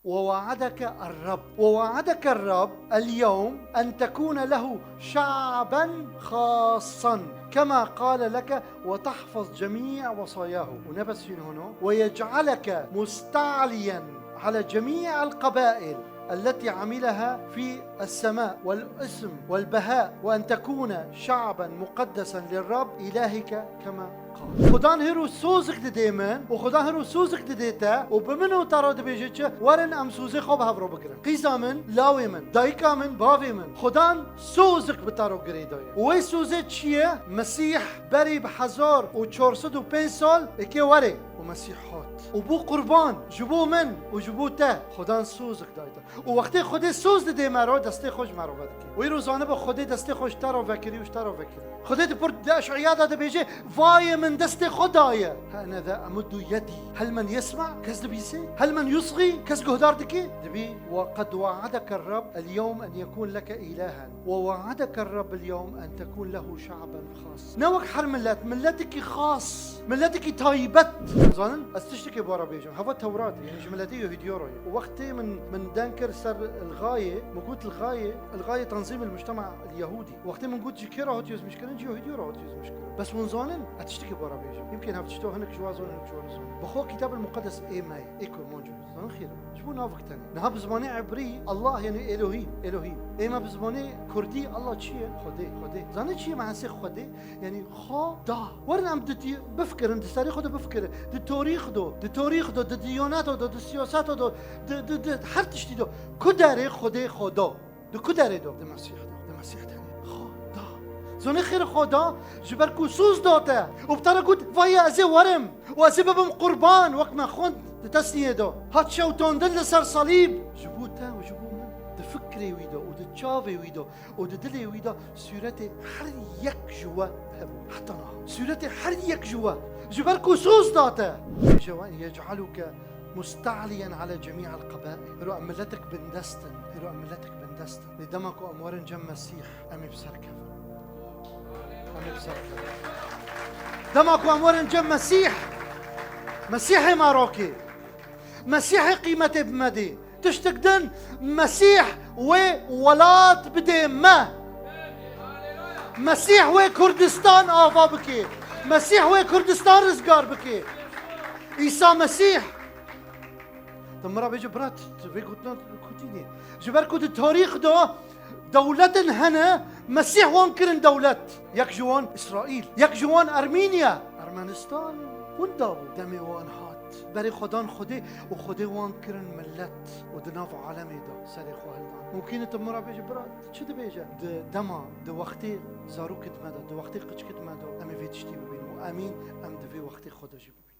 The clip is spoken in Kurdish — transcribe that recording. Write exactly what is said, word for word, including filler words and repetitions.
ووعدك الرب، ووعدك الرب اليوم أن تكون له شعبا خاصا كما قال لك، وتحفظ جميع وصاياه. ونبس هنا، ويجعلك مستعليا على جميع القبائل التي عملها في السماء، والاسم والبهاء، وأن تكون شعبا مقدسا للرب إلهك كما قال. Xudan hiro sozik didê min û Xudan hiro sozik didê te û bi min û te re dibêje çi? Werin em sozê xwe bi hev re bigirin. Qîza min, lawê min, dayika min, bavê min. Xudan sozik bi te re girêdaye. Û wê sozê çi ye? Mesîh berî bi hezar û çar sed û pênc sal êkê werê û Mesîh hat. Û bû qurban ji bo min û ji bo te. Xudan sozik dayda. Û wextê Xwedê soz didê me re, destê xwe ji me re vedike. Wî ro zanibe Xwedê destê xwe ji te re vekirî û ji te re vekirî. Xwedê di pir di Eş'eya de dibêje, vayê min destê xwe daye. Ha ene de emuddu yedî. Hel men yesma, kes dibîsê? Hel men yusxî, kes guhdar dike? Dibî, وقد وعدك الرب اليوم أن يكون لك إلها، ووعدك الرب اليوم أن تكون له شعبا خاصا. Ne wek her millet, miletekî xas. Miletekî taybet. Zanin, ez tiştekê bo re bêjim. Heva Tewrat, yani ji miletê Yahûdiya re ye. Û wextê min, min deng kir ser ilxayê, min got ilxayê, ilxayê tanzîm il-mujtema il-Yahûdî. Wextê min got ji kê re hatiye zimîşkirin, ji Yahûdiya re hatiye zimîşkirin. Bes hûn zanin, ez tiştekê bo re bêjim. Yimkên hev tişto hinek ji we zanin, hinek ji we nizanin. Bi xwe Kitab il-Muqeddes ê me ye, ê Kurmancê. Zanin xêr e. Ji bo navik tenê. Niha bi zimanê ebrî Allah, yani Elohîm, Elohîm. Ê me bi zimanê kurdî Allah çi ye? Xwedê, Xwedê. Zanî çi ye manasê Xwedê? Yani Xweda. Werin em di, di bifikirin, di serê xwe de bifikirin. Di torîx do, di torîx do, di diyoneto do, di siyaseta do, di, di, di her tiştî do. Ku derê Xwedê Xweda? Di ku derê do? Di Mesîh de. Di Mesîh de. Xweda. Zonê xêr Xweda ji ber ku soz da te. Û bi te re got, vayê ez ê werim. Û ez ê bibim qurban, wek me xwend di tesniyê de. Hat şewtandin li ser salîb. Ji bo te û ji bo min. Di fikrê wî de û di çavê wî de û di dilê wî de sûretê her yek ji we hebû. Heta niha. Sûretê her yek ji we. Ji ber ku soz da te. Bêje we, yec'aluke musta'liyen ala cemî'el qebail. Hero em miletek bindest in. Hero em miletek bindest in. Lê dema ku em werin cem Mesîh, em ê bi ser kevin. Em ê bi ser kevin. Dema ku em werin cem Mesîh, Mesîhê me rakê. Mesîhê qîmetê bi me dê. Tiştek din, Mesîh wê welat bidê me. Mesîh wê Kurdistan ava bike. Mesîh wê Kurdistan rizgar bike. Îsa Mesîh. Tu min re bêje, bira, tu, tu vê gotinan kutî dê. Ji ber ku di tarîx de dewletin hene, Mesîh wan kirin dewlet. Yek ji wan Îsraîl, yek ji wan Ermîniya, Ermenistan winda bû. Demê wan hat. Berê xwe dan Xwedê û Xwedê wan kirin milet û di nav alemê de serê xwe hildan. Mumkîn e tu min re bêje, bira, tu çi dibêje? Di dema, di wextê zarokê di me de, di wextê qiçikê di me de, em ê vê tiştî bibînin û emîn em di vê wextê xwe de jî bibînin.